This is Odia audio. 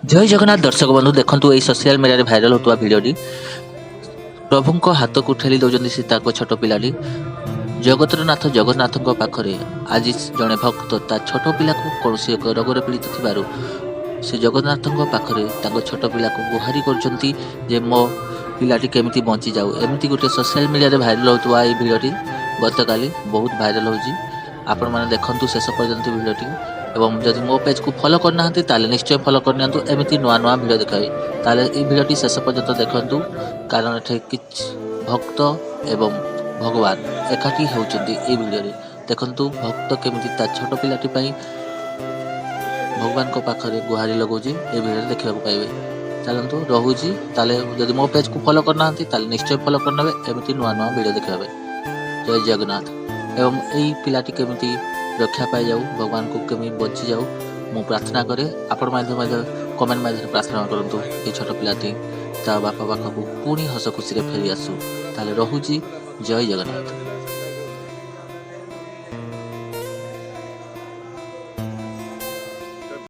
ଜୟ ଜଗନ୍ନାଥ ଦର୍ଶକ ବନ୍ଧୁ, ଦେଖନ୍ତୁ ଏଇ ସୋସିଆଲ ମିଡ଼ିଆରେ ଭାଇରାଲ ହେଉଥିବା ଭିଡ଼ିଓଟି। ପ୍ରଭୁଙ୍କ ହାତକୁ ଠେଲି ଦେଉଛନ୍ତି ସେ ତାଙ୍କ ଛୋଟ ପିଲାଟି। ଜଗତର ନାଥ ଜଗନ୍ନାଥଙ୍କ ପାଖରେ ଆଜି ଜଣେ ଭକ୍ତ ତା ଛୋଟ ପିଲାକୁ କୌଣସି ଏକ ରୋଗରେ ପୀଡ଼ିତ ଥିବାରୁ ସେ ଜଗନ୍ନାଥଙ୍କ ପାଖରେ ତାଙ୍କ ଛୋଟ ପିଲାକୁ ଗୁହାରି କରୁଛନ୍ତି ଯେ ମୋ ପିଲାଟି କେମିତି ବଞ୍ଚିଯାଉ। ଏମିତି ଗୋଟେ ସୋସିଆଲ ମିଡ଼ିଆରେ ଭାଇରାଲ ହେଉଥିବା ଏଇ ଭିଡ଼ିଓଟି ଗତକାଲି ବହୁତ ଭାଇରାଲ ହେଉଛି। ଆପଣମାନେ ଦେଖନ୍ତୁ ଶେଷ ପର୍ଯ୍ୟନ୍ତ ଭିଡ଼ିଓଟି ଏବଂ ଯଦି ମୋ ପେଜ୍କୁ ଫଲୋ କରିନାହାନ୍ତି, ତାହେଲେ ନିଶ୍ଚୟ ଫଲୋ କରିନିଅନ୍ତୁ ଏମିତି ନୂଆ ନୂଆ ଭିଡ଼ିଓ ଦେଖିବେ। ତାହେଲେ ଏଇ ଭିଡ଼ିଓଟି ଶେଷ ପର୍ଯ୍ୟନ୍ତ ଦେଖନ୍ତୁ, କାରଣ ଏଠି କିଛି ଭକ୍ତ ଏବଂ ଭଗବାନ ଏକାଠି ହେଉଛନ୍ତି ଏଇ ଭିଡ଼ିଓରେ। ଦେଖନ୍ତୁ ଭକ୍ତ କେମିତି ତା ଛୋଟ ପିଲାଟି ପାଇଁ ଭଗବାନଙ୍କ ପାଖରେ ଗୁହାରି ଲଗାଉଛି, ଏ ଭିଡ଼ିଓରେ ଦେଖିବାକୁ ପାଇବେ। ଚାଲନ୍ତୁ, ରହୁଛି ତାହେଲେ। ଯଦି ମୋ ପେଜ୍କୁ ଫଲୋ କରିନାହାନ୍ତି, ତାହେଲେ ନିଶ୍ଚୟ ଫଲୋ କରିନେବେ ଏମିତି ନୂଆ ନୂଆ ଭିଡ଼ିଓ ଦେଖିବା ପାଇଁ। ଜୟ ଜଗନ୍ନାଥ। ଏବଂ ଏଇ ପିଲାଟି କେମିତି ରକ୍ଷା ପାଇଯାଉ, ଭଗବାନଙ୍କୁ କେମିତି ବଞ୍ଚିଯାଉ, ମୁଁ ପ୍ରାର୍ଥନା କରେ। ଆପଣ ମଧ୍ୟ କମେଣ୍ଟ ମାଧ୍ୟମରେ ପ୍ରାର୍ଥନା କରନ୍ତୁ, ଏଇ ଛୋଟ ପିଲାଟି ତା ବାପା ପାଖକୁ ପୁଣି ହସ ଖୁସିରେ ଫେରି ଆସୁ। ତାହେଲେ ରହୁଛି, ଜୟ ଜଗନ୍ନାଥ।